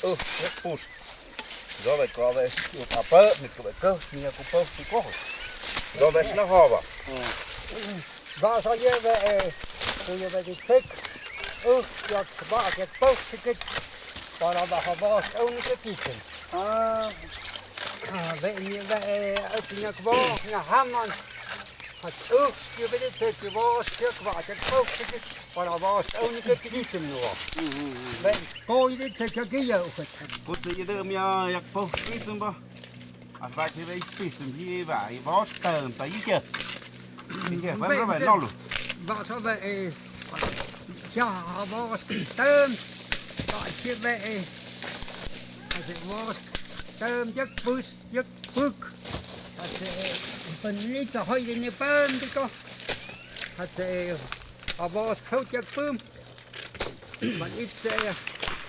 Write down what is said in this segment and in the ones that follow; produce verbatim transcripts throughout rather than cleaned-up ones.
Ú, ú, pus. Dobe, kobe, yu kapel, mi kobe, ko, mi aku pau, mi ko. Dobe, sna hova. Ba sa ye be, eh, ko ye be di tek. Ú, yak ba, yak pau, tikit. Para ba ha ba, au ni ke tiken. Ah. Ah, be ni be, eh, au ni ke ba, na haman. Hot ú, yu be di tek, yu ba, yak ba, yak pau, tikit. Para ba, au ni ke tiken no. Mm, mm, mm. Be, ko ye di tek, yak ya, ukat. Ko ye di mi yak pau, tiken ba. Ach ba či be i pīsum hi ba, i bos tōm, ba i ke. I ke, ba, ba, ba, nolu. Ba sa be, eh, ya, bos tōm, ba či be, eh, ach bos tōm, yak pus, yak puk. Ach, eh, pān ni sa hoi ni pān di ko. Ach, eh, bos kau yak pum. Man ipse,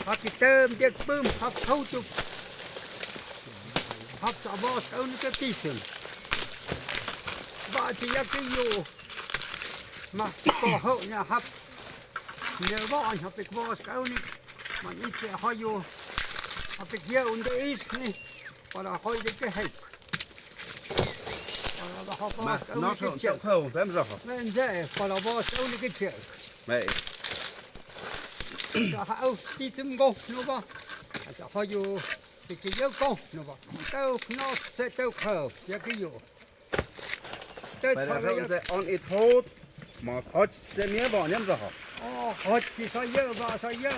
haki tōm yak pum, hap hautuk. Hap sa bos kau ni ke tiken. Ba či yak yu. Ma ko hau ni hap. Ni ba an hap ik bos kau ni. Man ipse hau yu. Hap ik ya un de is ni. Para hoi di ke hek. Para ba ha ba, mas, au ni ke tiken. Tau, tau, tau, tau. Mende, para ba, au ni ke tiken. Mai. Sa ha au tiken ko, no ba. Sa ha yu, tiken ko, no ba. Tau, no, se tau ko, ya ke yu. Tau, para sa, ya. Sa on it hot. Mas hot se mi ba niam sa ha. Oh, hot si sa ya, ba sa ya.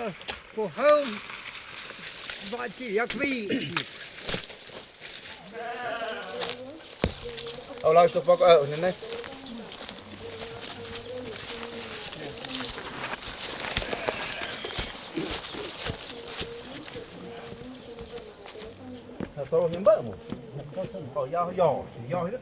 Ko hau. Ba či yak bi. Au lai tu pak, eh, ne, ne. Sa to him ba mo. Ko ya, ya, ya, ya.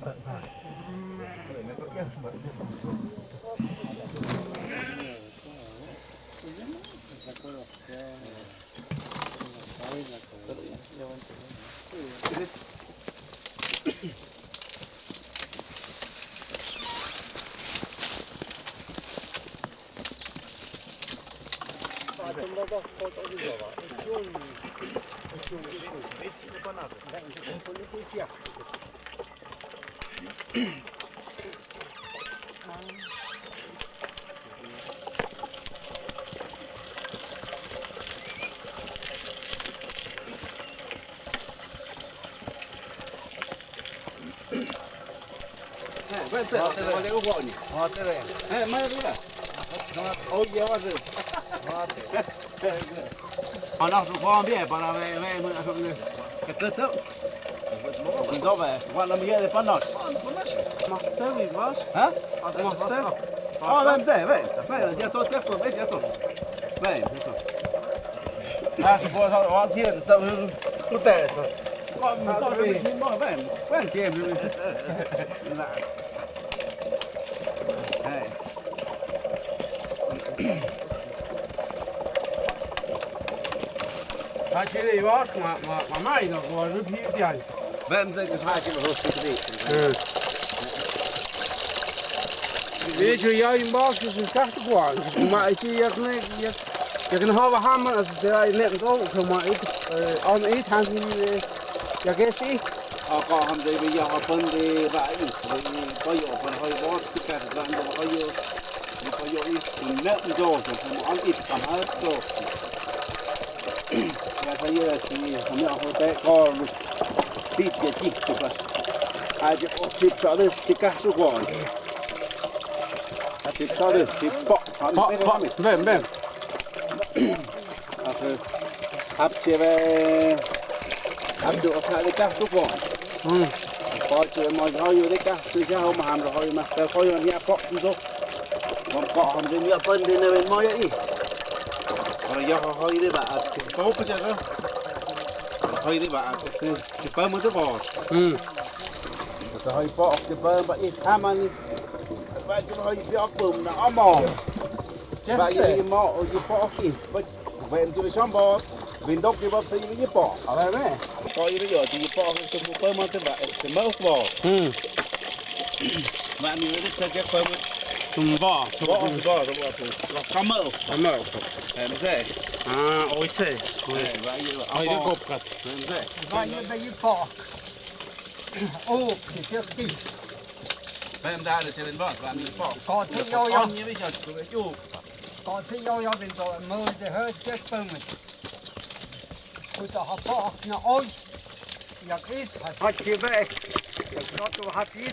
Ana su kuan bia para ve, ve, ve, ke te te. Ke te ve, kuan la mie de panos. Mas se vi mas. Ha? Mas se. Ah, ven, ven, ven. Ven, ya to, ya to, ven, ya to. Ven, ya to. Ah, se puede hacer, se puede hacer. Ven, ven, ven, ven. Hey. Actually, wat, maar, maar, maar mij nog wel een hiel jaar. Waarom zijn de vaak in de hoogte geweest? Weet je, ja, je baas is een slechte kwaal. Maar ik zie je niet, je, je kan houden hamen als ze net zo, maar ik, eh, aan eten gaan ze niet, eh, Ja, ke si. Ako ham de ya ha pān de ba i. Ba i ba yo pān hoi bos ki ka ba i ba yo. Ba yo i ne do sa mo an i kam ha to. Ya sa ya si ham ya ho te ko lu. Si ya ki to ba. A je o si sa de si ka su ko. A si sa de si po. Po, po, ven, ven. Ake, hap siebe, hap du ake de ka tu ko. Hmm. Ko siebe mo hoi de ka tu ya ho ma ham hoi ma. Te hoi ni a ko tu so. Mo ko ham de ni a pān de ne mo ya i. Ko ya hoi de ba ake. Ko pa ja. Hoi de ba ake. Si pa mo de ko. Hmm. Ko hoi po ake ba ba i ha ma ni. Ba ja hoi pi ake na amo. Ba i mo o i po ake. Ba Ba em ti ba shombo, bindok ti ba pe i po. A ba me. Ko i ba yo ti po, ti po pa ma te ba, te ma po. Hmm. Ma mi ba te te pa ma. Tung ba, tung ba, tung ba, tung ba. Kamau. Kamau. Em, se. Ah, oi, se. Oi. Eh, ba, ye, ba, oi, de kop kat. Em, se. Ba, ye, ba, ye, pok. Oh, ki, ki, ki. Em, da, le, se, ben, ba, ba, mi, pok. Ko, ti, yo, yo. Ko, ni, bi, ja, ko, yo. Ko, ti, yo, yo, ben, so, mo, de, he, de, pung. Kuta ha pok na oi. Yak is, ha, ha, ki, be. Yak, so, tu, ha, ki.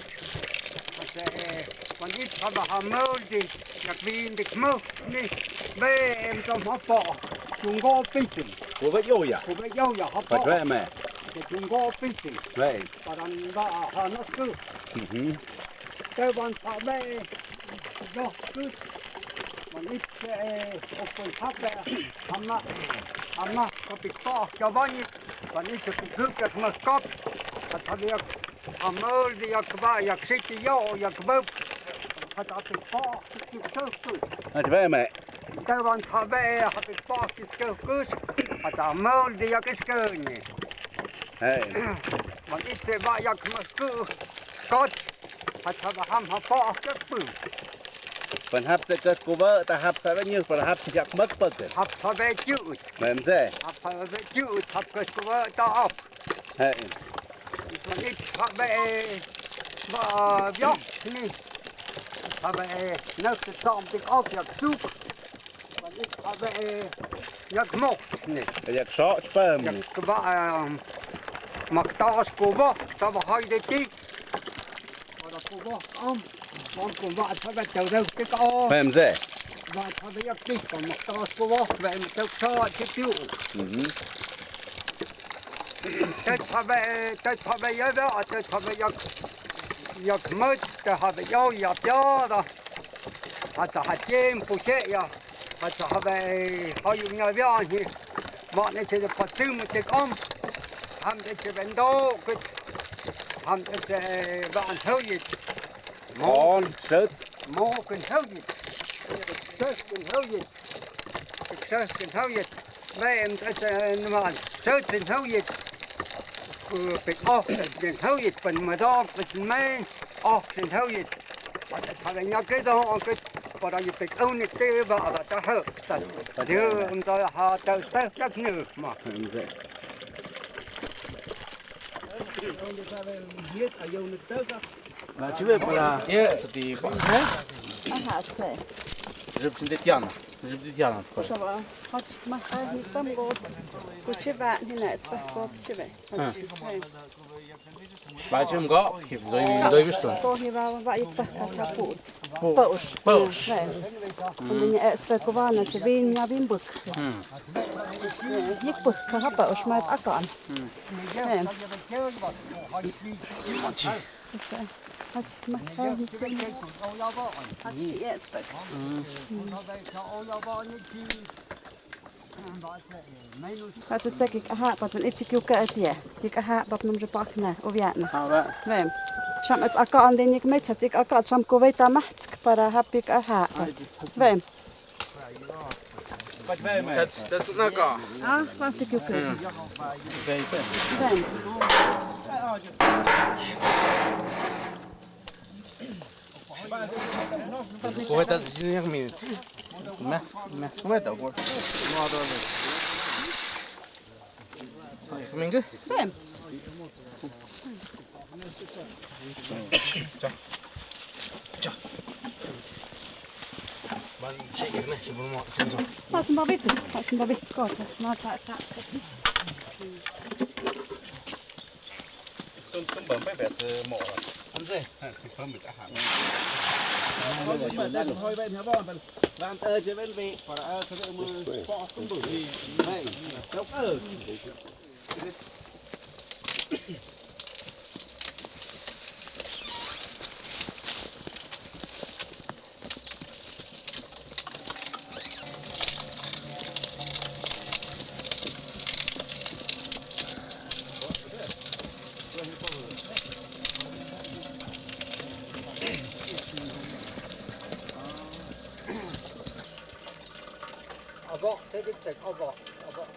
Hase, eh, kuan is, ha, ba, ha, mo, di. Yak, bi, di, mo, ni. Be, em, so, ha pok. Tung ko, pisin. Ko, be, yo, ya. Ko, be, yo, ya, ha pok. Ba, be, me. Ke tung ko, pisin. Be. Para ba, ha, no, ku. Mhm. Te, ban, sa, be. Yo, ku. Kuan is, eh, o, kuan, sa, be. Hama. Hama. Kapit pok, ya, ban, is. Kuan is, kapit pok, ya, hama, kap. Hata, yak. Hama, yak, ba, yak, siti, yo, yak, ba. Hata, kapit pok, ya, kapit pok. Hata, be, me. Te, ban, sa, be, ha, kapit pok, ya, kapit pok. Hata, hama, yak, kapit pok, ni. Hey. Ban is, ba, yak, hama, ku. Kot. Hata, ba, ham, ha pok, ya, kapit pok. Ban hap te ke kuba, ta hap sa be nyu, ban hap te yak mak pa ke. Hap sa be tiut. Mem se. Hap sa be tiut, hap ke kuba, ta hap. He. Ban is sa be, ba, biok ni. Sa be, nak te som tik op, yak suk. Ban is sa be, yak mok ni. Yak sok, pem. Yak kuba, em, maktaos kuba, sa ba hai de tik. Para kuba, om. Om kuba, sa ba tau dau tik o. Pem se. Ba sa ba yak tik, om maktaos kuba, ba em tau sa titiu. Mhm. Te sa ba, te sa ba ya ba, te sa ba yak, yak mut, te ha ba yo ya piada. Hata ha tiempo se ya. Hata ha ba, eh, ha yu nia bian hi. Ba ne se de patum te kom. Ham de se bendo kut. Ham de se, eh, ba an hoyit. Mo. On, sut. Mo kun hoyit. Sut kun hoyit. Sut kun hoyit. Ba em de se, eh, naman. Sut kun hoyit. Ku pik ok kun hoyit. Pan madok kun main. Ok kun hoyit. Hata ha ba nya ke do kut. Para yu pik ok ni te ba, ba ta ha. Ta. Dia em ta ha ta ta ta ni ma. Ba chive para. Ye, sa ti pa. Aha, se. Rip sin te tiana. Rip te tiana. Ko sa ba. Hach ma ha ni tam go. Ko chive ni na, it's ba ko chive. Hach. Ba chim go, ki, doi, doi bisto. Ko hi ba, ba ita ka ka put. Put. Put. Right. Kundi ni espe ko ba na chivin nga bin buk. Hmm. Yik buk ka ha put mas akan. Hmm. Right. Machi. Hachi, ma, hachi, hachi, yes, but. Mm. Hati seki kaha, pat men iti kiu ka atia. Ki kaha, pat men repak na, oviana. All right. Vem. Cham et aka ande nik me, chati aka, cham ko vei ta maht, para hapi kaha. Vem. That's, that's not God. Ah, plastic you could. Vem. Ko vei ta sini yang mi. Mas, mas, ko vei ta ko. Minggu? Vem. Mas sembabit, mas sembabit ko, mas mata, ta. Tum, tum, bam, bam, bam, mo. Am se. Bam, bam, ah. Bam, eh, je, bam, bam. Para, eh, ke, bam, bam. Para, eh, ke, bam, bam. Bam. Tok, eh. Abok, take it, take. Abok, abok.